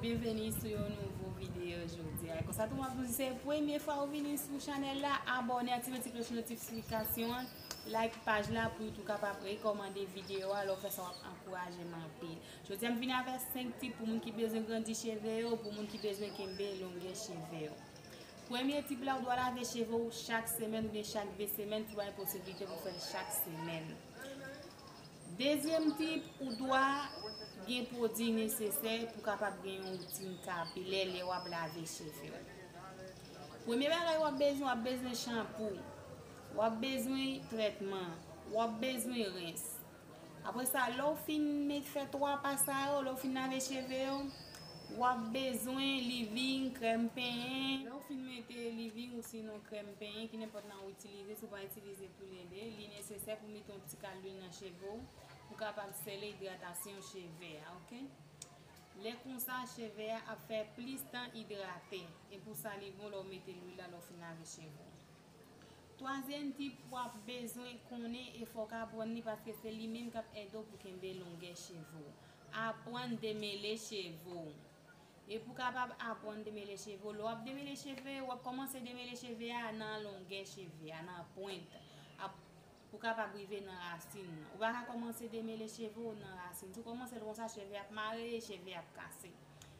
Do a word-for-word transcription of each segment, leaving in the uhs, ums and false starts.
Byenveni sou yon nouvo videyo jodi a. Konsa tou m ap di w, si se premye fwa ou vini sou chanèl la, abòne, aktive ti klòch notifikasyon an, like paj la pou YouTube kapab rekòmande videyo a. Lè w fè sa, w ap ankouraje m anpil. Jodi a, m vini avèk senk tip pou moun ki bezwen grandi cheve yo, pou moun ki bezwen kenbe longè cheve yo. Premye tip la, ou dwe lave cheve w chak semèn oubyen chak de semèn, si w pa gen posiblite pou fè l chak semèn. Dezyèm tip, ou dwe gen pwodui nesesè pou kapab gen yon woutin kapilè lè w ap lave cheve w. Premye bagay w ap bezwen, w ap bezwen chanpou, w ap bezwen trètman, w ap bezwen rens. Apre sa, lè w fin met fè twa pa sa yo, lè w fin lave cheve yo, w ap bezwen leave-in, krèm penyen. Lè w fin mete leave-in ou sinon krèm penyen, ki nenpòt nan ou itilize, si w pa itilize toulede, li nesesè pou mete yon ti kal lwil nan cheve w, pou kapab sele idratasyon cheve a, oke? Lè konsa, cheve a ap fè plis tan idrate, e pou sa li bon lè w mete lwil la lè w fin lave cheve w. Twazyèm tip, w ap bezwen konnen e fò w ka aprann li paske se li menm k ap ede w pou kenbe longè cheve w. Aprann demele cheve w. E pou w kapab aprann demele cheve w, lè w ap demele cheve, w ap kòmanse demele cheve a nan longè cheve a, nan pwent, ap, pou w kapab rive nan rasin nan. Ou pa ka kòmanse demele cheve w nan rasin. Si w kòmanse l konsa, cheve ap mare, cheve ap kase.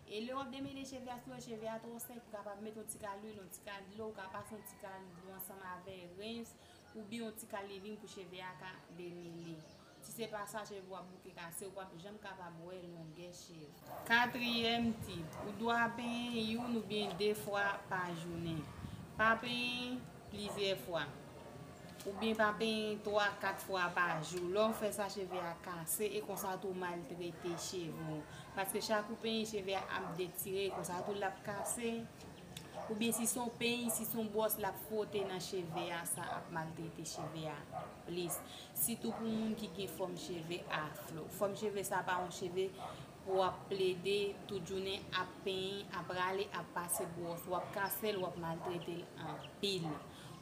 E lè w ap demele cheve a, si w wè cheve a twò sèk, ou kapab mete yon ti kal lwil, yon ti kal dlo, ou ka pase yon ti kal dlo ansanm avè rens, oubyen yon ti kal leave-in pou cheve a ka demele. Si se pa sa, cheve w ap bouke kase, ou p ap janm kapab wè longè cheve. Katriyèm tip, ou dwe penyen youn oubyen de fwa pa jounen. Pa penyen plizyè fwa. Oubyen pa penyen twa, kat fwa pa jou. Lè w fè sa, cheve a kase e konsa tou maltrete cheve w. Paske chak ou penyen, cheve a ap detire, konsa tou l ap kase. Oubyen si se yon peny, si se yon bwòs l ap fwote nan cheve a, sa ap maltrete cheve a plis. Sitou pou moun ki gen fòm cheve afro. Fòm cheve sa pa yon cheve pou w ap plede tout jounen ap penyen, ap rale, ap pase bwòs. W ap kase l, w ap maltrete l anpil.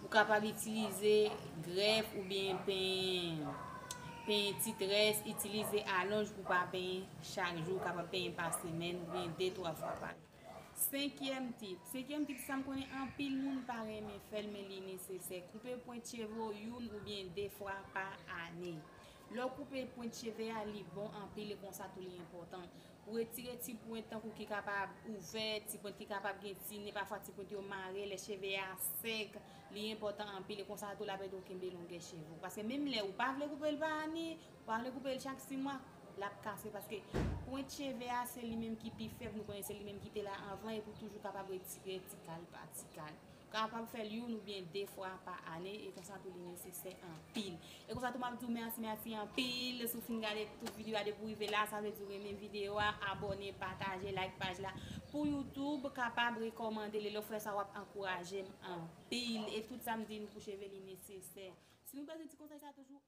Ou kapab itilize grèf oubyen penyen, penyen ti très, itilize alonj pou pa penyen chak jou, ou kapab penyen pa semèn oubyen de, twa fwa pa jou. Senkyèm tip. Senkyèm tip, sa m konnen anpil moun pa renmen fè l, men li nesesè. Koupe pwent cheve w youn oubyen de fwa pa ane. Lè w koupe pwent cheve a, li bon anpil e konsa tou li enpòtan. Ou retire ti pwent tankou ki kapab ouvè, ti pwent ki kapab gen ti nen, pafwa ti pwent yo mare, lè cheve a sèk, li enpòtan anpil e konsa tou l ap ede w kenbe longè cheve w. Paske menm lè ou pa vle koupe l pa ane, ou pa vle koupe l chak sis mwa, l ap kase paske pwent cheve a se li menm ki pi fèb, nou konnen se li menm ki te la anvan e pou toujou kapab retire ti kal pa ti kal. Kapab fè l youn oubyen de fwa pa ane e konsa tou li nesesè anpil. E konsa tou m ap di w mèsi, mèsi anpil si w fin gade tout videyo a depi w rive la, sa vle di w renmen videyo a, abòne, pataje, like paj la pou YouTube kapab rekòmande l, e lè w fè sa w ap ankouraje m anpil. E tout sa m di nou pou cheve li nesesè. Si nou bezwen ti konsèy sa toujou,